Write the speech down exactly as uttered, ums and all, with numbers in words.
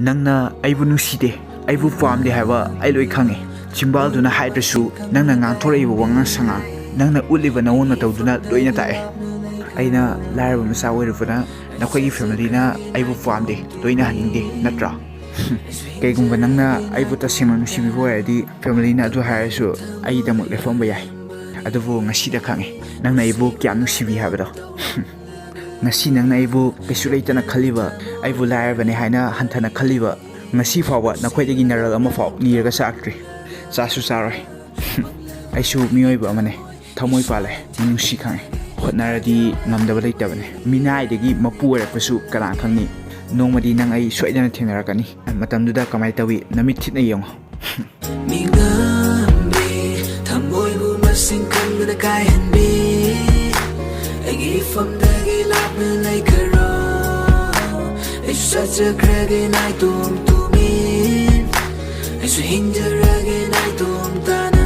ꯅꯪꯅ ꯑꯩꯕꯨ ꯅꯨꯡꯁꯤꯗꯦ, ꯑꯩꯕꯨ ꯄꯥꯝꯗꯦ ꯍꯥꯏꯕ ꯑꯩ ꯂꯣꯏ ꯈꯪꯉꯦ꯫ ꯆꯤꯝꯕꯥꯜꯗꯨꯅ ꯍꯥꯏꯗ꯭ꯔꯁꯨ ꯅꯪꯅ ꯉꯥꯡꯊꯣꯔꯛꯏꯕ ꯋꯥꯉꯥꯡ ꯁꯉꯥꯡ, ꯅꯪꯅ ꯎꯠꯂꯤꯕ ꯅꯑꯣꯡ ꯅꯇꯧꯗꯨꯅ ꯂꯣꯏꯅ ꯇꯥꯛꯑꯦ꯫ ꯑꯩꯅ ꯂꯥꯏꯔꯕ ꯃꯆꯥ ꯑꯣꯏꯔꯨꯕꯅ ꯅꯈꯣꯏꯒꯤ ꯐꯦꯃꯤꯂꯤꯅ ꯑꯩꯕꯨ ꯄꯥꯝꯗꯦ, ꯂꯣꯏꯅꯍꯟꯅꯤꯡꯗꯦ ꯅꯠꯇ꯭ꯔꯥ? ꯀꯩꯒꯨꯝꯕ ꯅꯪꯅ ꯑꯩꯕꯨ ꯇꯁꯦꯡꯅ ꯅꯨꯡꯁꯤꯕꯤꯕ ꯑꯣꯏꯔꯗꯤ ꯐꯦꯃꯤꯂꯤꯅ ꯑꯗꯨ ꯍꯥꯏꯔꯁꯨ ꯑꯩꯒꯤꯗꯃꯛ ꯂꯦꯞꯄꯝꯕ ꯌꯥꯏ꯫ ꯑꯗꯨꯕꯨ ꯉꯁꯤꯗ ꯈꯪꯉꯦ ꯅꯪꯅ ꯑꯩꯕꯨ ꯀꯌꯥꯝ ꯅꯨꯡꯁꯤꯕꯤ ꯍꯥꯏꯕꯗꯣ꯫ ꯉꯁꯤ ꯅꯪꯅ ꯑꯩꯕꯨ ꯀꯩꯁꯨ ꯂꯩꯇꯅ ꯈꯜꯂꯤꯕ, ꯑꯩꯕꯨ ꯂꯥꯏꯔꯕꯅꯤ ꯍꯥꯏꯅ ꯍꯟꯊꯅ ꯈꯜꯂꯤꯕ, ꯉꯁꯤ ꯐꯥꯎꯕ ꯅꯈꯣꯏꯗꯒꯤ ꯅꯔꯜ ꯑꯃꯐꯥꯎ ꯅꯤꯔꯒ ꯆꯥꯔꯛꯇ꯭ꯔꯤ, ꯆꯥꯁꯨ ꯆꯥꯔꯣꯏ꯫ ꯑꯩꯁꯨ ꯃꯤꯑꯣꯏꯕ ꯑꯃꯅꯦ, ꯊꯃꯣꯏ ꯄꯥꯜꯂꯦ, ꯅꯨꯡꯁꯤ ꯈꯪꯉꯦ꯫ ꯍꯣꯠꯅꯔꯗꯤ ꯉꯝꯗꯕ ꯂꯩꯇꯕꯅꯦ꯫ ꯃꯤꯅꯥꯏꯗꯒꯤ ꯃꯄꯨ ꯑꯣꯏꯔꯛꯄꯁꯨ ꯀꯅꯥ ꯈꯪꯅꯤ? ꯅꯣꯡꯃꯗꯤ ꯅꯪ ꯑꯩ ꯁꯣꯏꯗꯅ ꯊꯦꯡꯅꯔꯛꯀꯅꯤ꯫ ꯃꯇꯝꯗꯨꯗ ꯀꯃꯥꯏꯅ ꯇꯧꯏ? ꯅꯃꯤꯠ ꯊꯤꯠꯅ ꯌꯦꯡꯉꯣ꯫ ꯃꯤꯉꯝꯕꯤ ꯊꯃꯣꯏꯕꯨ ꯃꯁꯤꯡ ꯈꯪꯗꯅ ꯀꯥꯏꯍꯟꯕꯤ, ꯑꯩꯒꯤ ꯏꯐꯝꯗꯒꯤ ꯂꯥꯞꯅ ꯂꯩꯈ꯭ꯔꯣ꯫ ꯑꯩꯁꯨ ꯆꯠꯆꯈ꯭ꯔꯒꯦ ꯅꯥꯏꯇꯣꯝ ꯇꯨꯃꯤꯟ, ꯑꯩꯁꯨ ꯍꯤꯡꯖꯔꯒꯦ ꯅꯥꯏꯇꯣꯝ ꯇꯥꯅ꯫